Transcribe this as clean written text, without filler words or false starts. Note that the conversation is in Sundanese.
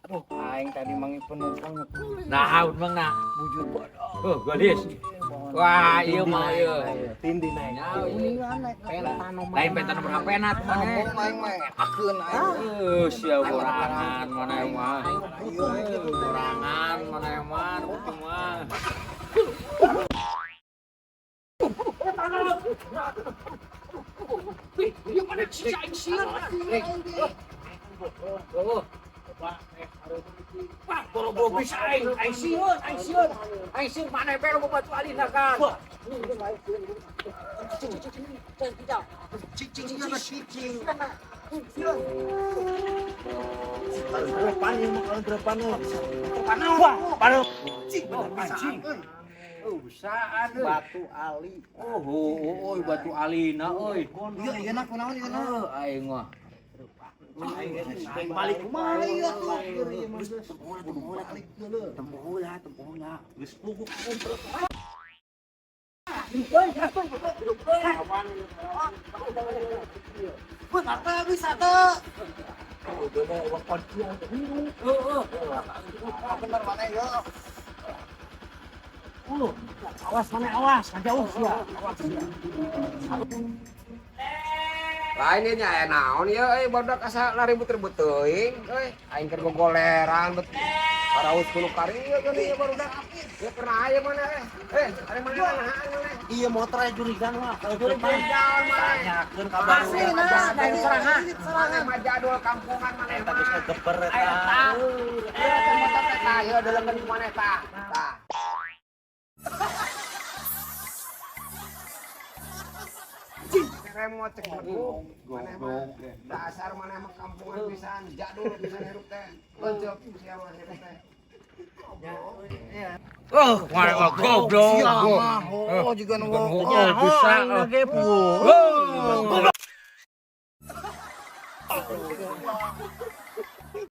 Oh, aing tadi mangi penumpang. Nah, haun mang na. Bujur bodoh. Oh, gadis. Wah, iya mah ieu. Tindi naik. Lain peta nomor HP na tuh maneh. Aing mah ngetakeun aing. Eh, sia borangan maneh mah. Borangan maneh mah, nu penting mah. Wih, ieu mana si aing sieun. Oh. Wah, boro-boro bisa aing, aing sieun, aing sieun. Aing sieun maneh bae loba batu alina kan. Cicing cicing. Depan ya mau kalau depan Wah, Panel. cing anjing. Oh, bisaan euy. Batu Ali. Oh, oh, oh, batu alina euy. Iya, iya nak kunaon ieu na. Heuh, aing mah. Aing balik kumaha ieu tuh. Tempoh heula, tempoh heula. Geus puguk. Benar bisa tuh. Heeh. Bener mana ya? Awas mana awas, jauh sia. Lain ieu nya aya naon ieu euy barudak asa laribut-ribut teuing euy aing keur gogoleran bet paraus kudu karieu geuning ieu barudak. Ieu pernah aya mana eh? Eh, aya mana nahaan mana? Iya motor aya jurigan mah. Kalau Jurigan mana? Tanyakeun ka baru. Asli nah, tadi Serangan. Mana mah jadul kampungan mana Eta geus ngegeber eta. Eta. Ieu teh motor teh tah ieu deuleunkeun ku maneh tah. Tah. Remote cek beleguk. Maneh mah dasar maneh mah kampungan pisan, jadul pisan hirup teh. Lonjok sia mah hirup teh. Oh, mana mah goblok. Oh, juga nu. Oh, bisa. Ge Oh.